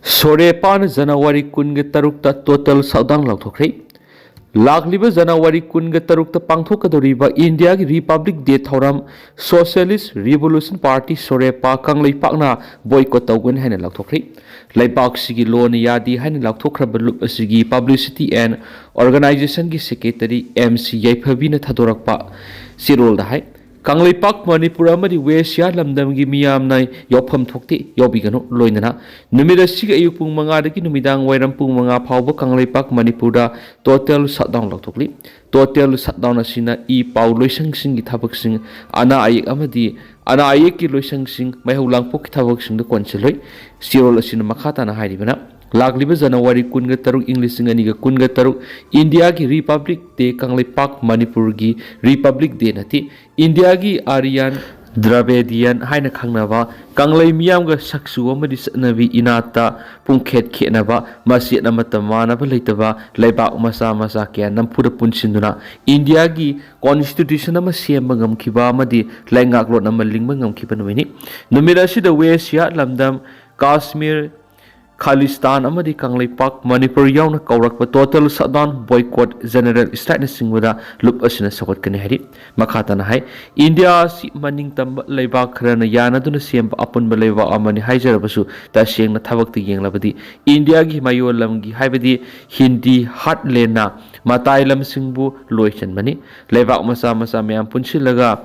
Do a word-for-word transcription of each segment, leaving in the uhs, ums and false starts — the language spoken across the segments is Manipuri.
ꯁꯣꯔꯦꯄꯥꯅ ꯖꯅꯋꯥꯔꯤ ꯀꯨꯟꯒ ꯇꯔꯨꯛꯇ total shutdown ꯂꯥꯎꯊꯣꯛꯈ꯭ꯔꯦ꯫ ꯂꯥꯛꯂꯤꯕ ꯖꯅꯋꯥꯔꯤ ꯀꯨꯟꯒ ꯇꯔꯨꯛꯇ ꯄꯥꯡꯊꯣꯛꯀꯗꯧꯔꯤꯕ ꯏꯟꯗꯤꯌꯥꯒꯤ Republic Day ꯊꯧꯔꯝ Socialist Revolution Party ꯁꯣꯔꯦꯄꯥ ꯀꯪꯂꯩꯄꯥꯛꯅ boycott ꯇꯧꯒꯅꯤ ꯍꯥꯏꯅ ꯂꯥꯎꯊꯣꯛꯈ꯭ꯔꯦ꯫ ꯂꯩꯕꯥꯛꯁꯤꯒꯤ ꯂꯣꯅ ꯌꯥꯗꯦ ꯍꯥꯏꯅ ꯂꯥꯎꯊꯣꯛꯈ꯭ꯔꯕ ꯂꯨꯞ ꯑꯁꯤꯒꯤ publicity and organizationꯒꯤ secretary M C ꯌꯥꯏꯐꯕꯤꯅ ꯊꯥꯗꯣꯔꯛꯄ ꯆꯦꯔꯣꯜꯗ ꯍꯥꯏ, ꯀꯪꯂꯩꯄꯥꯛ ꯃꯅꯤꯄꯨꯔ ꯑꯃꯗꯤ ꯋꯦꯁꯤꯌꯥ ꯂꯝꯗꯝꯒꯤ ꯃꯤꯌꯥꯝꯅ ꯌꯥꯎꯐꯝ ꯊꯣꯛꯇꯦ, ꯌꯥꯎꯕꯤꯒꯅꯨ꯫ ꯂꯣꯏꯅꯅ ꯅꯨꯃꯤꯠ ꯑꯁꯤꯒꯤ ꯑꯌꯨꯛ ꯄꯨꯡ ꯃꯉꯥꯗꯒꯤ ꯅꯨꯃꯤꯗꯥꯡ ꯋꯥꯏꯔꯝ ꯄꯨꯡ ꯃꯉꯥ ꯐꯥꯎꯕ ꯀꯪꯂꯩꯄꯥꯛ ꯃꯅꯤꯄꯨꯔꯗ total shutdown ꯂꯥꯎꯊꯣꯛꯂꯤ꯫ Total shutdown ꯑꯁꯤꯅ ꯏ ꯄꯥꯎ ꯂꯣꯏꯁꯪꯁꯤꯡꯒꯤ ꯊꯕꯛꯁꯤꯡ, ꯑꯅꯥ ꯑꯌꯦꯛ ꯑꯃꯗꯤ ꯑꯅꯥ ꯑꯌꯦꯛꯀꯤ ꯂꯣꯏꯁꯪꯁꯤꯡ, ꯃꯩꯍꯧ ꯂꯥꯡꯄꯣꯛꯀꯤ ꯊꯕꯛꯁꯤꯡꯗ ꯀꯣꯟꯁꯤꯜꯂꯣꯏ꯫ ꯆꯦꯔꯣꯜ ꯑꯁꯤꯅ ꯃꯈꯥ ꯇꯥꯅ ꯍꯥꯏꯔꯤꯕꯅ, ꯂꯥꯛꯂꯤꯕ ꯖꯅꯋꯥꯔꯤ ꯀꯨꯟꯒ ꯇꯔꯨꯛ, ꯏꯪ ꯂꯤꯁꯤꯡ ꯑꯅꯤꯒ ꯀꯨꯟꯒ ꯇꯔꯨꯛ, ꯏꯟꯗꯤꯌꯥꯒꯤ Republic Day ꯀꯪꯂꯩꯄꯥꯛ ꯃꯅꯤꯄꯨꯔꯒꯤ Republic Day ꯅꯠꯇꯦ꯫ ꯏꯟꯗꯤꯌꯥꯒꯤ Aryan Dravidian ꯍꯥꯏꯅ ꯈꯪꯅꯕ ꯀꯪꯂꯩ ꯃꯤꯌꯥꯝꯒ ꯁꯛꯆꯨ ꯑꯃꯗꯤ ꯆꯠꯅꯕꯤ ꯏꯅꯥꯠꯇ ꯄꯨꯡꯈꯦꯠ ꯈꯦꯠꯅꯕ, ꯃꯆꯦꯠ ꯑꯃꯠꯇ ꯃꯥꯟꯅꯕ ꯂꯩꯇꯕ ꯂꯩꯕꯥꯛ ꯃꯆꯥ ꯃꯆꯥ ꯀꯌꯥ ꯅꯝꯐꯨꯗ ꯄꯨꯟꯁꯤꯟꯗꯨꯅ ꯏꯟꯗꯤꯌꯥꯒꯤ constitution ꯑꯃ ꯁꯦꯝꯕ ꯉꯝꯈꯤꯕ ꯑꯃꯗꯤ ꯂꯩꯉꯥꯛꯂꯣꯟ ꯑꯃ ꯂꯤꯡꯕ ꯉꯝꯈꯤꯕ ꯅꯨꯃꯤꯠꯅꯤ꯫ ꯅꯨꯃꯤꯠ ꯑꯁꯤꯗ ꯋꯦꯁꯤꯌꯥ ꯂꯝꯗꯝ, ꯀꯥꯁꯃꯤꯔ, ꯈꯥꯂꯤꯁꯇꯥꯟ ꯑꯃꯗꯤ ꯀꯪꯂꯩꯄꯥꯛ ꯃꯅꯤꯄꯨꯔ ꯌꯥꯎꯅ ꯀꯧꯔꯛꯄ total shutdown, boycott, general strike ꯅꯆꯤꯡꯕꯗ ꯂꯨꯞ ꯑꯁꯤꯅ ꯁꯧꯒꯠꯀꯅꯤ ꯍꯥꯏꯔꯤ꯫ ꯃꯈꯥ ꯇꯥꯅ ꯍꯥꯏ, ꯏꯟꯗꯤꯌꯥ ꯑꯁꯤ ꯃꯅꯤꯡ ꯇꯝꯕ ꯂꯩꯕꯥꯛ ꯈꯔꯅ ꯌꯥꯅꯗꯨꯅ ꯁꯦꯝꯕ ꯑꯄꯨꯟꯕ ꯂꯩꯕꯥꯛ ꯑꯃꯅꯤ ꯍꯥꯏꯖꯔꯕꯁꯨ, ꯇꯁꯦꯡꯅ ꯊꯕꯛꯇ ꯌꯦꯡꯂꯕꯗꯤ ꯏꯟꯗꯤꯌꯥꯒꯤ ꯃꯌꯣꯜ ꯂꯝꯒꯤ, ꯍꯥꯏꯕꯗꯤ ꯍꯤꯟꯗꯤ heartlandꯅ ꯃꯇꯥꯏ ꯂꯝꯁꯤꯡꯕꯨ ꯂꯣꯏꯁꯤꯟꯕꯅꯤ꯫ ꯂꯩꯕꯥꯛ ꯃꯆꯥ ꯃꯆꯥ ꯃꯌꯥꯝ ꯄꯨꯟꯁꯤꯜꯂꯒ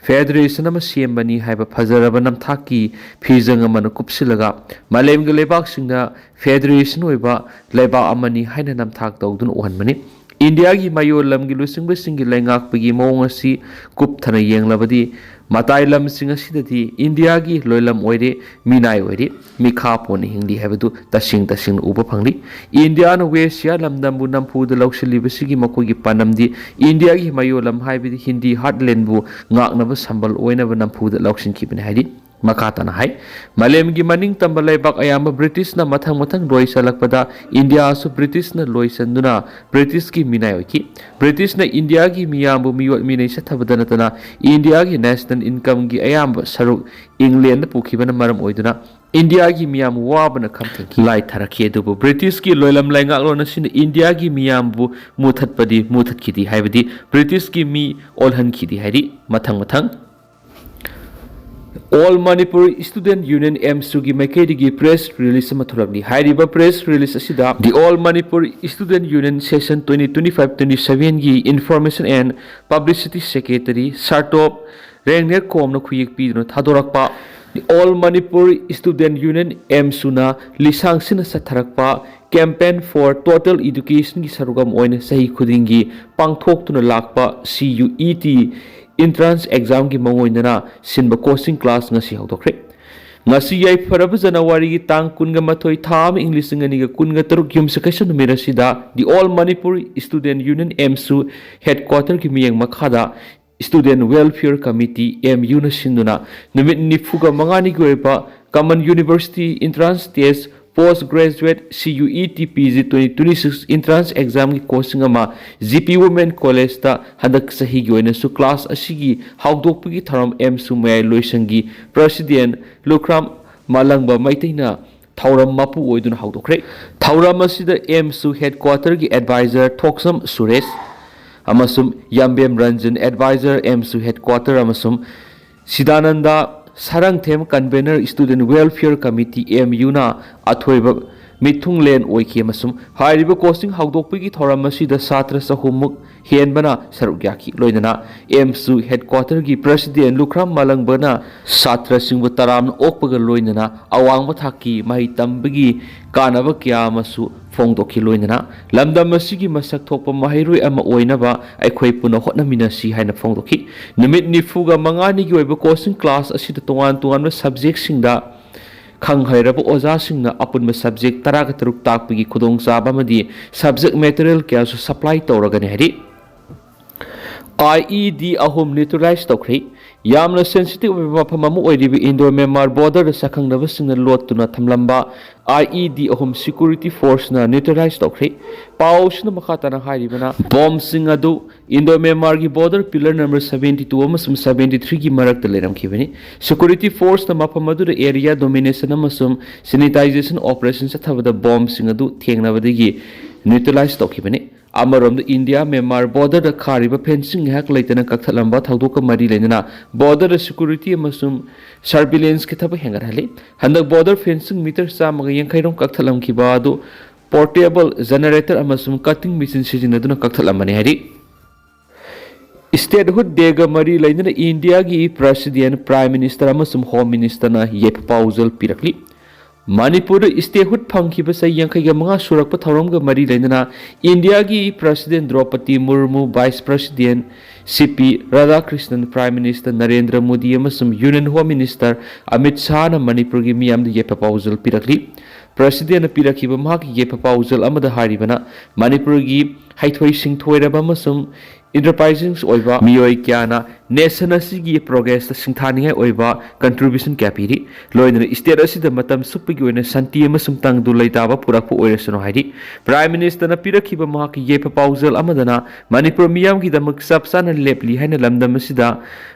federation ꯑꯃ ꯁꯦꯝꯕꯅꯤ ꯍꯥꯏꯕ ꯐꯖꯔꯕ ꯅꯝꯊꯥꯛꯀꯤ ꯐꯤꯖꯪ ꯑꯃꯅ ꯀꯨꯞꯁꯤꯜꯂꯒ ꯃꯥꯂꯦꯝꯒꯤ ꯂꯩꯕꯥꯛꯁꯤꯡꯗ federation ꯑꯣꯏꯕ ꯂꯩꯕꯥꯛ ꯑꯃꯅꯤ ꯍꯥꯏꯅ ꯅꯝꯊꯥꯛ ꯇꯧꯗꯨꯅ ꯎꯍꯟꯕꯅꯤ꯫ ꯏꯟꯗꯤꯌꯥꯒꯤ ꯃꯌꯣꯜ ꯂꯝꯒꯤ ꯂꯨꯆꯤꯡꯕꯁꯤꯡꯒꯤ ꯂꯩꯉꯥꯛꯄꯒꯤ ꯃꯑꯣꯡ ꯑꯁꯤ ꯀꯨꯞꯊꯅ ꯌꯦꯡꯂꯕꯗꯤ, ꯃꯇꯥꯏ ꯂꯝꯁꯤꯡ ꯑꯁꯤꯗꯗꯤ ꯏꯟꯗꯤꯌꯥꯒꯤ ꯂꯣꯏꯂꯝ ꯑꯣꯏꯔꯦ, ꯃꯤꯅꯥꯏ ꯑꯣꯏꯔꯦ, ꯃꯤꯈꯥ ꯄꯣꯟꯅ ꯍꯤꯡꯂꯤ ꯍꯥꯏꯕꯗꯨ ꯇꯁꯦꯡ ꯇꯁꯦꯡꯅ ꯎꯕ ꯐꯪꯂꯤ꯫ ꯏꯟꯗꯤꯌꯥꯅ ꯋꯦꯁꯤꯌꯥ ꯂꯝꯗꯝꯕꯨ ꯅꯝꯐꯨꯗ ꯂꯧꯁꯤꯜꯂꯤꯕꯁꯤꯒꯤ ꯃꯈꯣꯏꯒꯤ ꯄꯥꯟꯗꯝꯗꯤ ꯏꯟꯗꯤꯌꯥꯒꯤ ꯃꯌꯣꯜ ꯂꯝ, ꯍꯥꯏꯕꯗꯤ ꯍꯤꯟꯗꯤ heartlandꯕꯨ ꯉꯥꯛꯅꯕ ꯁꯝꯕꯜ ꯑꯣꯏꯅꯕ ꯅꯝꯐꯨꯗ ꯂꯧꯁꯤꯟꯈꯤꯕꯅꯤ ꯍꯥꯏꯔꯤ꯫ ꯃꯈꯥ ꯇꯥꯅ ꯍꯥꯏ, ꯃꯥꯂꯦꯝꯒꯤ ꯃꯅꯤꯡ ꯇꯝꯕ ꯂꯩꯕꯥꯛ ꯑꯌꯥꯝꯕ ꯕ꯭ꯔꯤꯇꯤꯁꯅ ꯃꯊꯪ ꯃꯊꯪ ꯂꯣꯏꯁꯤꯜꯂꯛꯄꯗ ꯏꯟꯗꯤꯌꯥꯁꯨ ꯕ꯭ꯔꯤꯇꯤꯁꯅ ꯂꯣꯏꯁꯤꯟꯗꯨꯅ ꯕ꯭ꯔꯤꯇꯤꯁꯀꯤ ꯃꯤꯅꯥꯏ ꯑꯣꯏꯈꯤ꯫ ꯕ꯭ꯔꯤꯇꯤꯁꯅ ꯏꯟꯗꯤꯌꯥꯒꯤ ꯃꯤꯌꯥꯝꯕꯨ ꯃꯤꯑꯣꯠ ꯃꯤꯅꯩ ꯆꯠꯊꯕꯗ ꯅꯠꯇꯅ ꯏꯟꯗꯤꯌꯥꯒꯤ national incomeꯒꯤ ꯑꯌꯥꯝꯕ ꯁꯔꯨꯛ ꯏꯪꯂꯦꯟꯗ ꯄꯨꯈꯤꯕꯅ ꯃꯔꯝ ꯑꯣꯏꯗꯨꯅ ꯏꯟꯗꯤꯌꯥꯒꯤ ꯃꯤꯌꯥꯝ ꯋꯥꯕꯅ ꯈꯝꯊꯪꯈꯤ, ꯂꯥꯏ ꯊꯥꯔꯛꯈꯤ꯫ ꯑꯗꯨꯕꯨ ꯕ꯭ꯔꯤꯇꯤꯁꯀꯤ ꯂꯣꯏꯂꯝ ꯂꯩꯉꯥꯛꯂꯣꯟ ꯑꯁꯤꯅ ꯏꯟꯗꯤꯌꯥꯒꯤ ꯃꯤꯌꯥꯝꯕꯨ ꯃꯨꯊꯠꯄꯗꯤ ꯃꯨꯊꯠꯈꯤꯗꯦ, ꯍꯥꯏꯕꯗꯤ ꯕ꯭ꯔꯤꯇꯤꯁꯀꯤ ꯃꯤ ꯑꯣꯜꯍꯟꯈꯤꯗꯦ ꯍꯥꯏꯔꯤ꯫ ꯃꯊꯪ ꯃꯊꯪ All Manipur Student Union, ꯑꯦꯝꯁꯨꯒꯤ ꯃꯥꯏꯀꯩꯗꯒꯤ press release ꯑꯃ ꯊꯣꯛꯂꯛꯂꯤ꯫ ꯍꯥꯏꯔꯤꯕ press release ꯑꯁꯤꯗ The All Manipur Student Union Session twenty twenty-five twenty-seven ꯒꯤ Information and Publicity Secretary ꯁꯥꯔꯇꯣꯞ ꯔꯦꯡꯅꯦꯔ ꯀꯣꯝꯅ ꯈꯨꯌꯦꯛ ꯄꯤꯗꯨꯅ ꯊꯥꯗꯣꯔꯛꯄ꯫ The All Manipur Student Union, ꯑꯦꯝꯁꯨꯅ ꯂꯤꯁꯥꯡ ꯁꯤꯟꯅ ꯆꯠꯊꯔꯛꯄ Campaign for Total Education ꯒꯤ ꯁꯔꯨꯛ ꯑꯃ ꯑꯣꯏꯅ ꯆꯍꯤ ꯈꯨꯗꯤꯡꯒꯤ ꯄꯥꯡꯊꯣꯛꯇꯨꯅ ꯂꯥꯛꯄ C U E T Entrance Exam ꯒꯤ ꯃꯑꯣꯡ ꯑꯣꯏꯅꯅ ꯁꯤꯟꯕ coaching class ꯉꯁꯤ ꯍꯧꯗꯣꯛꯈ꯭ꯔꯦ꯫ ꯉꯁꯤ ꯌꯥꯏꯐꯔꯕ ꯖꯅꯋꯥꯔꯤꯒꯤ ꯇꯥꯡ ꯀꯨꯟꯒ ꯃꯥꯊꯣꯏ, ꯊꯥ ꯑꯃ, ꯏꯪ ꯂꯤꯁꯤꯡ ꯑꯅꯤꯒ ꯀꯨꯟꯒ ꯇꯔꯨꯛ ꯌꯨꯝꯁꯀꯩꯁ ꯅꯨꯃꯤꯠ ꯑꯁꯤꯗ The All Manipur Student Union, ꯑꯦꯝꯁꯨ headquarter ꯒꯤ ꯃꯤꯠꯌꯦꯡ ꯃꯈꯥꯗ Student Welfare Committee, M U ꯅ ꯁꯤꯟꯗꯨꯅ ꯅꯨꯃꯤꯠ ꯅꯤꯐꯨꯒ ꯃꯉꯥꯅꯤꯒꯤ ꯑꯣꯏꯕ Common University Entrance Test Post Graduate C U E T P G twenty twenty-six Entrance Exam ꯒꯤ coaching ꯑꯃ G P Women College ꯇ ꯍꯟꯗꯛ ꯆꯍꯤꯒꯤ ꯑꯣꯏꯅꯁꯨ class ꯑꯁꯤꯒꯤ ꯍꯧꯗꯣꯛꯄꯒꯤ ꯊꯧꯔꯝ ꯑꯦꯝꯁꯨ ꯃꯌꯥꯏ ꯂꯣꯏꯁꯪꯒꯤ President ꯂꯨꯈ꯭ꯔꯥꯝ ꯃꯥꯂꯪꯕ ꯃꯩꯇꯩꯅ ꯊꯧꯔꯝ ꯃꯄꯨ ꯑꯣꯏꯗꯨꯅ ꯍꯧꯗꯣꯛꯈ꯭ꯔꯦ꯫ ꯊꯧꯔꯝ ꯑꯁꯤꯗ ꯑꯦꯝꯁꯨ headquarter ꯒꯤ advisor ꯊꯣꯛꯁꯝ ꯁꯨꯔꯦꯁ ꯑꯃꯁꯨꯡ ꯌꯥꯝꯕꯦꯝ ꯔꯟꯖꯟ, advisor ꯑꯦꯝꯁꯨ headquarter, ꯑꯃꯁꯨꯡ ꯁꯤꯗꯥꯅꯟꯗ ꯁꯥꯔꯪꯊꯦꯝ, convener Student Welfare Committee, M U ꯅ ꯑꯊꯣꯏꯕ ꯃꯤꯊꯨꯡꯂꯦꯟ ꯑꯣꯏꯈꯤ, ꯑꯃꯁꯨꯡ ꯍꯥꯏꯔꯤꯕ coaching ꯍꯧꯗꯣꯛꯄꯒꯤ ꯊꯧꯔꯝ ꯑꯁꯤꯗ ꯁꯥꯇ꯭ꯔ ꯆꯍꯨꯝꯃꯨꯛ ꯍꯦꯟꯕꯅ ꯁꯔꯨꯛ ꯌꯥꯈꯤ꯫ ꯂꯣꯏꯅꯅ ꯑꯦꯝꯁꯨ headquarter ꯒꯤ President ꯂꯨꯈ꯭ꯔꯥꯝ ꯃꯥꯂꯪꯕꯅ ꯁꯥꯇ꯭ꯔꯁꯤꯡꯕꯨ ꯇꯔꯥꯝꯅ ꯑꯣꯛꯄꯒ ꯂꯣꯏꯅꯅ ꯑꯋꯥꯡꯕ ꯊꯥꯛꯀꯤ ꯃꯍꯩ ꯇꯝꯕꯒꯤ ꯀꯥꯟꯅꯕ ꯀꯌꯥ ꯑꯃꯁꯨ ꯐꯣꯡꯗꯣꯛꯈꯤ꯫ ꯂꯣꯏꯅꯅ ꯂꯝꯗꯝ ꯑꯁꯤꯒꯤ ꯃꯁꯛ ꯊꯣꯛꯄ ꯃꯍꯩꯔꯣꯏ ꯑꯃ ꯑꯣꯏꯅꯕ ꯑꯩꯈꯣꯏ ꯄꯨꯟꯅ ꯍꯣꯠꯅꯃꯤꯟꯅꯁꯤ ꯍꯥꯏꯅ ꯐꯣꯡꯗꯣꯛꯈꯤ꯫ ꯅꯨꯃꯤꯠ ꯅꯤꯐꯨꯒ ꯃꯉꯥꯅꯤꯒꯤ ꯑꯣꯏꯕ coaching class ꯑꯁꯤꯗ ꯇꯣꯉꯥꯟ ꯇꯣꯉꯥꯟꯕ subject ꯁꯤꯡꯗ ꯈꯪ ꯍꯩꯔꯕ ꯑꯣꯖꯥꯁꯤꯡꯅ ꯑꯄꯨꯟꯕ subject ꯇꯔꯥꯒ ꯇꯔꯨꯛ ꯇꯥꯛꯄꯒꯤ ꯈꯨꯗꯣꯡꯆꯥꯕ ꯑꯃꯗꯤ subject material ꯀꯌꯥꯁꯨ supply ꯇꯧꯔꯒꯅꯤ ꯍꯥꯏꯔꯤ꯫ I E D ꯑꯍꯨꯝ neutralize ꯇꯧꯈ꯭ꯔꯦ꯫ ꯌꯥꯝꯅ ꯁꯦꯟꯁꯤꯇꯤꯚ ꯑꯣꯏꯕ ꯃꯐꯝ ꯑꯃ ꯑꯣꯏꯔꯤꯕ ꯏꯟꯗꯣ ꯃ꯭ꯌꯥꯟꯃꯥꯔ ꯕꯣꯔꯗꯔꯗ ꯁꯛꯈꯪꯅꯕꯁꯤꯡꯅ ꯂꯣꯠꯇꯨꯅ ꯊꯝꯂꯝꯕ ꯑꯥꯏ ꯏ ꯗꯤ ꯑꯍꯨꯝ ꯁꯦꯀ꯭ꯌꯨꯔꯤꯇꯤ ꯐꯣꯔꯁꯅ ꯅ꯭ꯌꯨꯇ꯭ꯔꯦꯂꯥꯏꯖ ꯇꯧꯈ꯭ꯔꯦ꯫ ꯄꯥꯎꯁꯤꯅ ꯃꯈꯥ ꯇꯥꯅ ꯍꯥꯏꯔꯤꯕꯅ, ꯕꯣꯝꯁꯤꯡ ꯑꯗꯨ ꯏꯟꯗꯣ ꯃ꯭ꯌꯥꯟꯃꯥꯔꯒꯤ border pillar number seventy two ꯑꯃꯁꯨꯡ ꯁꯕꯦꯟꯇꯤ ꯊ꯭ꯔꯤꯒꯤ ꯃꯔꯛꯇ ꯂꯩꯔꯝꯈꯤꯕꯅꯤ꯫ ꯁꯦꯀ꯭ꯌꯨꯔꯤꯇꯤ ꯐꯣꯔꯁꯅ ꯃꯐꯝ ꯑꯗꯨꯗ ꯑꯦꯔꯤꯌꯥ ꯗꯣꯃꯤꯅꯦꯁꯟ ꯑꯃꯁꯨꯡ ꯁꯦꯅꯤꯇꯥꯏꯖꯦꯁꯟ ꯑꯣꯄꯔꯦꯁꯟ ꯆꯠꯊꯕꯗ ꯕꯣꯝꯁꯤꯡ ꯑꯗꯨ ꯊꯦꯡꯅꯕꯗꯒꯤ ꯅ꯭ꯌꯨꯇ꯭ꯔꯦꯂꯥꯏꯖ ꯇꯧꯈꯤꯕꯅꯤ꯫ ꯑꯃꯔꯣꯝꯗ, ꯏꯟꯗꯤꯌꯥ ꯃ꯭ꯌꯥꯟꯃꯥꯔ ꯕꯣꯔꯗꯔꯗ ꯈꯥꯔꯤꯕ ꯐꯦꯟꯁꯤꯡ ꯉꯥꯏꯍꯥꯛ ꯂꯩꯇꯅ ꯀꯛꯊꯠꯂꯝꯕ ꯊꯧꯗꯣꯛꯀ ꯃꯔꯤ ꯂꯩꯅꯅ ꯕꯣꯔꯗꯔꯗ ꯁꯦꯀ꯭ꯌꯨꯔꯤꯇꯤ ꯑꯃꯁꯨꯡ ꯁꯔꯚꯤꯂꯦꯟꯁꯀꯤ ꯊꯕꯛ ꯍꯦꯟꯒꯠꯍꯜꯂꯤ꯫ ꯍꯟꯗꯛ ꯕꯣꯔꯗꯔ ꯐꯦꯟꯁꯤꯡ ꯃꯤꯇꯔ ꯆꯥꯝꯃꯒ ꯌꯥꯡꯈꯩ ꯔꯣꯝ ꯀꯛꯊꯠꯂꯝꯈꯤꯕ ꯑꯗꯨ ꯄꯣꯔꯇꯦꯕꯜ ꯖꯦꯅꯔꯦꯇꯔ ꯑꯃꯁꯨꯡ ꯀꯠꯇꯤꯡ ꯃꯦꯆꯤꯟ ꯁꯤꯖꯤꯟꯅꯗꯨꯅ ꯀꯛꯊꯠꯂꯝꯕꯅꯤ ꯍꯥꯏꯔꯤ꯫ ꯁ꯭ꯇꯦꯠꯍꯨꯗ ꯗꯦꯒ ꯃꯔꯤ ꯂꯩꯅꯅ ꯏꯟꯗꯤꯌꯥꯒꯤ ꯄ꯭ꯔꯁꯤꯗꯦꯟ, ꯄ꯭ꯔꯥꯏꯝ ꯃꯤꯅꯤꯁꯇꯔ ꯑꯃꯁꯨꯡ ꯍꯣꯝ ꯃꯤꯅꯤꯁꯇꯔꯅ ꯌꯥꯏꯐ ꯄꯥꯎꯖꯦꯜ ꯄꯤꯔꯛꯂꯤ꯫ ꯃꯅꯤꯄꯨꯔꯗ ꯁ꯭ꯇꯦꯠꯍꯨꯗ ꯐꯪꯈꯤꯕ ꯆꯍꯤ ꯌꯥꯡꯈꯩꯒ ꯃꯉꯥ ꯁꯨꯔꯛꯄ ꯊꯧꯔꯝꯒ ꯃꯔꯤ ꯂꯩꯅꯅ ꯏꯟꯗꯤꯌꯥꯒꯤ ꯄ꯭ꯔꯁꯤꯗꯦꯟ ꯗ꯭ꯔꯧꯄꯗꯤ ꯃꯨꯔꯃꯨ, ꯚꯥꯏꯁ ꯄ꯭ꯔꯁꯤꯗꯦꯟ ꯁꯤ ꯄꯤ ꯔꯥꯙꯥꯀ꯭ꯔꯤꯁꯅꯟ, ꯄ꯭ꯔꯥꯏꯝ ꯃꯤꯅꯤꯁꯇꯔ ꯅꯔꯦꯟꯗ꯭ꯔ ꯃꯣꯗꯤ ꯑꯃꯁꯨꯡ ꯌꯨꯅꯤꯌꯟ ꯍꯣꯝ ꯃꯤꯅꯤꯁꯇꯔ ꯑꯃꯤꯠ ꯁꯥꯍꯅ ꯃꯅꯤꯄꯨꯔꯒꯤ ꯃꯤꯌꯥꯝꯗ ꯌꯥꯏꯐ ꯄꯥꯎꯖꯦꯜ ꯄꯤꯔꯛꯂꯤ꯫ ꯄ꯭ꯔꯁꯤꯗꯦꯟꯅ ꯄꯤꯔꯛꯈꯤꯕ ꯃꯍꯥꯛꯀꯤ ꯌꯥꯏꯐ ꯄꯥꯎꯖꯦꯜ ꯑꯃꯗ ꯍꯥꯏꯔꯤꯕꯅ, ꯃꯅꯤꯄꯨꯔꯒꯤ ꯍꯩꯊꯣꯏ ꯁꯤꯡꯊꯣꯏꯔꯕ ꯑꯃꯁꯨꯡ ꯏꯟꯇꯔꯄ꯭ꯔꯥꯏꯖꯤꯡ ꯑꯣꯏꯕ ꯃꯤꯑꯣꯏ ꯀꯌꯥꯅ ꯅꯦꯁꯟ ꯑꯁꯤꯒꯤ ꯄ꯭ꯔꯣꯒ꯭ꯔꯦꯁꯇ ꯁꯤꯡꯊꯥꯅꯤꯡꯉꯥꯏ ꯑꯣꯏꯕ ꯀꯟꯇ꯭ꯔꯤꯕ꯭ꯌꯨꯁꯟ ꯀꯌꯥ ꯄꯤꯔꯤ꯫ ꯂꯣꯏꯅꯅ ꯁ꯭ꯇꯦꯠ ꯑꯁꯤꯗ ꯃꯇꯝ ꯆꯨꯞꯄꯒꯤ ꯑꯣꯏꯅ ꯁꯥꯟꯇꯤ ꯑꯃꯁꯨꯡ ꯇꯪꯗꯨ ꯂꯩꯇꯥꯕ ꯄꯨꯔꯛꯄ ꯑꯣꯏꯔꯁꯅꯨ ꯍꯥꯏꯔꯤ꯫ ꯄ꯭ꯔꯥꯏꯝ ꯃꯤꯅꯤꯁꯇꯔꯅ ꯄꯤꯔꯛꯈꯤꯕ ꯃꯍꯥꯛꯀꯤ ꯌꯥꯏꯐ ꯄꯥꯎꯖꯦꯜ ꯑꯃꯗꯅ ꯃꯅꯤꯄꯨꯔ ꯃꯤꯌꯥꯝꯒꯤꯗꯃꯛ ꯆꯞ ꯆꯥꯅ ꯂꯦꯞꯂꯤ ꯍꯥꯏꯅ ꯂꯝꯗꯝ ꯑꯁꯤꯗ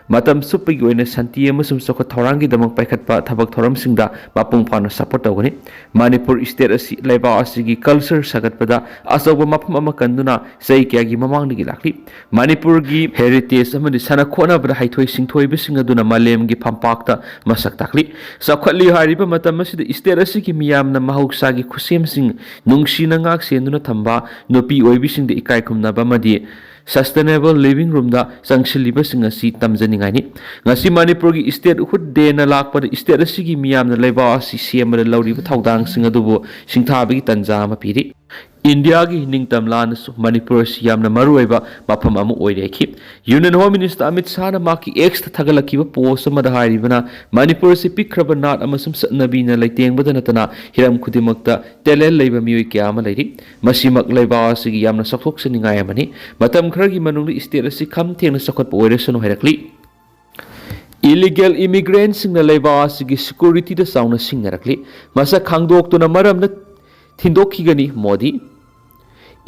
ꯃꯇꯝ ꯆꯨꯞꯄꯒꯤ ꯑꯣꯏꯅ ꯁꯥꯟꯇꯤ ꯑꯃꯁꯨꯡ ꯆꯥꯎꯈꯠ ꯊꯧꯔꯥꯡꯒꯤꯗꯃꯛ ꯄꯥꯏꯈꯠꯄ ꯊꯕꯛ ꯊꯧꯔꯝꯁꯤꯡꯗ ꯃꯄꯨꯡ ꯐꯥꯅ ꯁꯄꯣꯔꯠ ꯇꯧꯒꯅꯤ꯫ ꯃꯅꯤꯄꯨꯔ ꯁ꯭ꯇꯦꯠ ꯑꯁꯤ ꯂꯩꯕꯥꯛ ꯑꯁꯤꯒꯤ ꯀꯜꯆꯔ ꯁꯥꯒꯠꯄꯗ ꯑꯆꯧꯕ ꯃꯐꯝ ꯑꯃ ꯀꯟꯗꯨꯅ ꯆꯍꯤ ꯀꯌꯥꯒꯤ ꯃꯃꯥꯡꯗꯒꯤ ꯂꯥꯛꯂꯤ꯫ ꯃꯅꯤꯄꯨꯔꯒꯤ ꯍꯦꯔꯤꯇꯦꯖ ꯑꯃꯗꯤ ꯁꯥꯟꯅ ꯈꯣꯠꯅꯕꯗ ꯍꯩꯊꯣꯏ ꯁꯤꯡꯊꯣꯏꯕꯁꯤꯡ ꯑꯗꯨꯅ ꯃꯥꯂꯦꯝꯒꯤ ꯐꯝꯄꯥꯛꯇ ꯃꯁꯛ ꯇꯥꯛꯂꯤ꯫ ꯆꯥꯎꯈꯠꯂꯤ ꯍꯥꯏꯔꯤꯕ ꯃꯇꯝ ꯑꯁꯤꯗ ꯁ꯭ꯇꯦꯠ ꯑꯁꯤꯒꯤ ꯃꯤꯌꯥꯝꯅ ꯃꯍꯧꯁꯥꯒꯤ ꯈꯨꯠꯁꯦꯝꯁꯤꯡ ꯅꯨꯡꯁꯤꯅ ꯉꯥꯛ ꯁꯦꯟꯗꯨꯅ ꯊꯝꯕ, ꯅꯨꯄꯤ ꯑꯣꯏꯕꯤꯁꯤꯡꯗ ꯏꯀꯥꯏ ꯈꯨꯝꯅꯕ ꯑꯃꯗꯤ ꯁꯁꯇꯦꯅꯦꯕꯜ ꯂꯤꯚꯤꯡ ꯔꯨꯝꯗ ꯆꯪꯁꯤꯜꯂꯤꯕꯁꯤꯡ ꯑꯁꯤ ꯇꯝꯖꯅꯤꯡꯉꯥꯏꯅꯤ꯫ ꯉꯁꯤ ꯃꯅꯤꯄꯨꯔꯒꯤ ꯁ꯭ꯇꯦꯠꯍꯨꯗ ꯗꯦꯅ ꯂꯥꯛꯄꯗ ꯁ꯭ꯇꯦꯠ ꯑꯁꯤꯒꯤ ꯃꯤꯌꯥꯝꯅ ꯂꯩꯕꯥꯛ ꯑꯁꯤ ꯁꯦꯝꯕꯗ ꯂꯧꯔꯤꯕ ꯊꯧꯗꯥꯡꯁꯤꯡ ꯑꯗꯨꯕꯨ ꯁꯤꯡꯊꯥꯕꯒꯤ ꯇꯥꯟꯖꯥ ꯑꯃ ꯄꯤꯔꯤ꯫ ꯏꯟꯗꯤꯌꯥꯒꯤ ꯅꯤꯡꯇꯝ ꯂꯥꯟꯅꯁꯨ ꯃꯅꯤꯄꯨꯔ ꯑꯁꯤ ꯌꯥꯝꯅ ꯃꯔꯨꯑꯣꯏꯕ ꯃꯐꯝ ꯑꯃ ꯑꯣꯏꯔꯦꯈꯤ꯫ ꯌꯨꯅꯤꯌꯟ ꯍꯣꯝ ꯃꯤꯅꯤꯁꯇꯔ ꯑꯃꯤꯠ ꯁꯥꯍꯅ ꯃꯍꯥꯛꯀꯤ ꯑꯦꯛꯁꯇ ꯊꯥꯒꯠꯂꯛꯈꯤꯕ ꯄꯣꯁ ꯑꯃꯗ ꯍꯥꯏꯔꯤꯕꯅ, ꯃꯅꯤꯄꯨꯔ ꯑꯁꯤ ꯄꯤꯛꯈ꯭ꯔꯕ ꯅꯥꯠ ꯑꯃꯁꯨꯡ ꯆꯠꯅꯕꯤꯅ ꯂꯩꯇꯦꯡꯕꯗ ꯅꯠꯇꯅ ꯍꯤꯔꯝ ꯈꯨꯗꯤꯡꯃꯛꯇ ꯇꯦꯂꯦꯟ ꯂꯩꯕ ꯃꯤꯑꯣꯏ ꯀꯌꯥ ꯑꯃ ꯂꯩꯔꯤ꯫ ꯃꯁꯤꯃꯛ ꯂꯩꯕꯥꯛ ꯑꯁꯤꯒꯤ ꯌꯥꯝꯅ ꯆꯥꯎꯊꯣꯛꯆꯅꯤꯡꯉꯥꯏ ꯑꯃꯅꯤ꯫ ꯃꯇꯝ ꯈꯔꯒꯤ ꯃꯅꯨꯡꯗ ꯁ꯭ꯇꯦꯠ ꯑꯁꯤ ꯈꯝ ꯊꯦꯡꯅ ꯆꯥꯎꯈꯠꯄ ꯑꯣꯏꯔꯁꯅꯨ ꯍꯥꯏꯔꯛꯂꯤ꯫ Illegal immigrantꯁꯤꯡꯅ ꯂꯩꯕꯥꯛ ꯑꯁꯤꯒꯤ securityꯗ ꯆꯥꯎꯅ ꯁꯤꯡꯅꯔꯛꯂꯤ꯫ ꯃꯁꯛ ꯈꯪꯗꯣꯛꯇꯨꯅ ꯃꯔꯝꯅ ꯊꯤꯟꯗꯣꯛꯈꯤꯒꯅꯤ ꯃꯣꯗꯤ꯫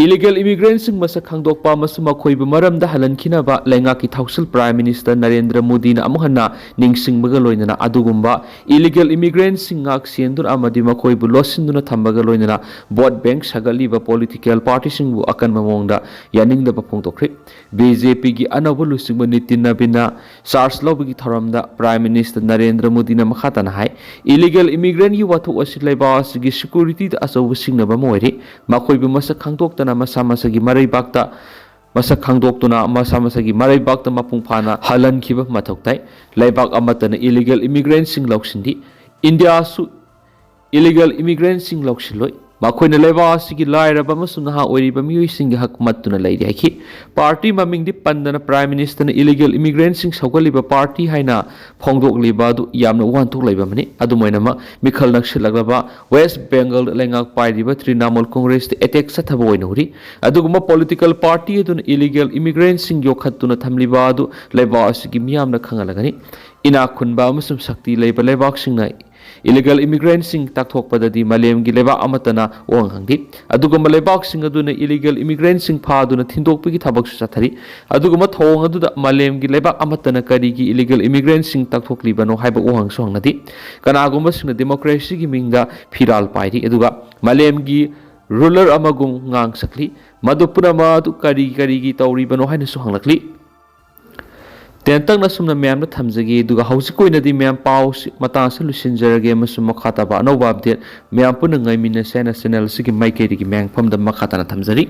Illegal immigrantꯁꯤꯡ ꯃꯁꯛ ꯈꯪꯗꯣꯛꯄ ꯑꯃꯁꯨꯡ ꯃꯈꯣꯏꯕꯨ ꯃꯔꯝꯗ ꯍꯜꯍꯟꯈꯤꯅꯕ ꯂꯩꯉꯥꯛꯀꯤ ꯊꯧꯁꯤꯜ Prime Minister ꯅꯔꯦꯟꯗ꯭ꯔ ꯃꯣꯗꯤꯅ ꯑꯃꯨꯛ ꯍꯟꯅ ꯅꯤꯡꯁꯤꯡꯕꯒ ꯂꯣꯏꯅꯅ ꯑꯗꯨꯒꯨꯝꯕ illegal immigrantꯁꯤꯡ ꯉꯥꯛ ꯁꯦꯟꯗꯨꯅ ꯑꯃꯗꯤ ꯃꯈꯣꯏꯕꯨ ꯂꯣꯠꯁꯤꯟꯗꯨꯅ ꯊꯝꯕꯒ ꯂꯣꯏꯅꯅ vote bank ꯁꯥꯒꯠꯂꯤꯕ political partyꯁꯤꯡꯕꯨ ꯑꯀꯟꯕ ꯃꯑꯣꯡꯗ ꯌꯥꯅꯤꯡꯗꯕ ꯐꯣꯡꯗꯣꯛꯈ꯭ꯔꯤ꯫ BJPꯒꯤ ꯑꯅꯧꯕ ꯂꯨꯆꯤꯡꯕ ꯅꯤꯇꯤꯟ ꯅꯕꯤꯟꯅ charge ꯂꯧꯕꯒꯤ ꯊꯧꯔꯝꯗ Prime Minister ꯅꯔꯦꯟꯗ꯭ꯔ ꯃꯣꯗꯤꯅ ꯃꯈꯥ ꯇꯥꯅ ꯍꯥꯏ, Illegal immigrantꯒꯤ ꯋꯥꯊꯣꯛ ꯑꯁꯤ ꯂꯩꯕꯥꯛ ꯑꯁꯤꯒꯤ securityꯗ ꯑꯆꯧꯕ ꯁꯤꯡꯅꯕ ꯑꯃ ꯑꯣꯏꯔꯤ꯫ ꯃꯈꯣꯏꯕꯨ ꯃꯁꯛ ꯈꯪꯗꯣꯛꯇꯅ ꯃꯁꯥ ꯃꯁꯥꯒꯤ ꯃꯔꯩꯕꯥꯛꯇ, ꯃꯁꯛ ꯈꯪꯗꯣꯛꯇꯨꯅ ꯃꯁꯥ ꯃꯁꯥꯒꯤ ꯃꯔꯩꯕꯥꯛꯇ ꯃꯄꯨꯡ ꯐꯥꯅ ꯍꯜꯍꯟꯈꯤꯕ ꯃꯊꯧ ꯇꯥꯏ꯫ ꯂꯩꯕꯥꯛ ꯑꯃꯠꯇꯅ illegal immigrantꯁꯤꯡ ꯂꯧꯁꯤꯟꯗꯦ꯫ ꯏꯟꯗꯤꯌꯥꯁꯨ illegal immigrantꯁꯤꯡ ꯂꯧꯁꯤꯜꯂꯣꯏ꯫ ꯃꯈꯣꯏꯅ ꯂꯩꯕꯥꯛ ꯑꯁꯤꯒꯤ ꯂꯥꯏꯔꯕ ꯑꯃꯁꯨꯡ ꯅꯍꯥ ꯑꯣꯏꯔꯤꯕ ꯃꯤꯑꯣꯏꯁꯤꯡꯒꯤ ꯍꯛ ꯃꯠꯇꯨꯅ ꯂꯩꯔꯤ ꯍꯥꯏꯈꯤ꯫ Party ꯃꯃꯤꯡꯗꯤ ꯄꯟꯗꯅ Prime Ministerꯅ illegal immigrantꯁꯤꯡ ꯁꯧꯒꯠꯂꯤꯕ party ꯍꯥꯏꯅ ꯐꯣꯡꯗꯣꯛꯂꯤꯕ ꯑꯗꯨ ꯌꯥꯝꯅ ꯋꯥꯍꯟꯊꯣꯛ ꯂꯩꯕ ꯑꯃꯅꯤ꯫ ꯑꯗꯨꯝ ꯑꯣꯏꯅꯃꯛ, ꯃꯤꯈꯜ ꯅꯛꯁꯤꯜꯂꯛꯂꯕ West Bengalꯗ ꯂꯩꯉꯥꯛ ꯄꯥꯏꯔꯤꯕ Trinamool Congressꯇ attack ꯆꯠꯊꯕ ꯑꯣꯏꯅ ꯎꯔꯤ꯫ ꯑꯗꯨꯒꯨꯝꯕ political party ꯑꯗꯨꯅ illegal immigrantꯁꯤꯡ ꯌꯣꯛꯈꯠꯇꯨꯅ ꯊꯝꯂꯤꯕ ꯑꯗꯨ ꯂꯩꯕꯥꯛ ꯑꯁꯤꯒꯤ ꯃꯤꯌꯥꯝꯅ ꯈꯪꯍꯜꯂꯒꯅꯤ꯫ ꯏꯅꯥꯛ ꯈꯨꯟꯕ ꯑꯃꯁꯨꯡ ꯁꯛꯇꯤ ꯂꯩꯕ ꯂꯩꯕꯥꯛꯁꯤꯡꯅ illegal immigrantꯁꯤꯡ ꯇꯥꯛꯊꯣꯛꯄꯗꯗꯤ ꯃꯥꯂꯦꯝꯒꯤ ꯂꯩꯕꯥꯛ ꯑꯃꯠꯇꯅ ꯋꯥꯍꯪ ꯍꯪꯗꯦ꯫ ꯑꯗꯨꯒꯨꯝꯕ ꯂꯩꯕꯥꯛꯁꯤꯡ ꯑꯗꯨꯅ illegal immigrantꯁꯤꯡ ꯐꯥꯗꯨꯅ ꯊꯤꯟꯗꯣꯛꯄꯒꯤ ꯊꯕꯛꯁꯨ ꯆꯠꯊꯔꯤ꯫ ꯑꯗꯨꯒꯨꯝꯕ ꯊꯧꯑꯣꯡ ꯑꯗꯨꯗ ꯃꯥꯂꯦꯝꯒꯤ ꯂꯩꯕꯥꯛ ꯑꯃꯠꯇꯅ ꯀꯔꯤꯒꯤ illegal immigrantꯁꯤꯡ ꯇꯥꯛꯊꯣꯛꯂꯤꯕꯅꯣ ꯍꯥꯏꯕ ꯋꯥꯍꯪꯁꯨ ꯍꯪꯅꯗꯦ꯫ ꯀꯅꯥꯒꯨꯝꯕꯁꯤꯡꯅ democracyꯒꯤ ꯃꯤꯡꯗ ꯐꯤꯔꯥꯜ ꯄꯥꯏꯔꯤ, ꯑꯗꯨꯒ ꯃꯥꯂꯦꯝꯒꯤ ruler ꯑꯃꯒꯨꯝ ꯉꯥꯡ ꯁꯛꯂꯤ꯫ ꯃꯗꯨ ꯄꯨꯝꯅꯃꯛ ꯑꯗꯨ ꯀꯔꯤ ꯀꯔꯤꯒꯤ ꯇꯧꯔꯤꯕꯅꯣ ꯍꯥꯏꯅꯁꯨ ꯍꯪꯂꯛꯂꯤ꯫ ꯇꯦꯟꯇꯛꯅ ꯁꯨꯝꯅ ꯃꯌꯥꯝꯗ ꯊꯝꯖꯒꯦ, ꯑꯗꯨꯒ ꯍꯧꯖꯤꯛꯀꯤ ꯑꯣꯏꯅꯗꯤ ꯃꯌꯥꯝ ꯄꯥꯎꯁꯤ ꯃꯇꯥꯡ ꯑꯁꯤꯗ ꯂꯣꯏꯁꯤꯟꯖꯔꯒꯦ, ꯑꯃꯁꯨꯡ ꯃꯈꯥ ꯇꯥꯕ ꯑꯅꯧꯕ update ꯃꯌꯥꯝ ꯄꯨꯟꯅ ꯉꯥꯏꯃꯤꯟꯅꯁꯦ ꯍꯥꯏꯅ channel ꯑꯁꯤꯒꯤ ꯃꯥꯏꯀꯩꯗꯒꯤ ꯃꯌꯥꯝꯐꯝꯗ ꯃꯈꯥ ꯇꯥꯅ ꯊꯝꯖꯔꯤ꯫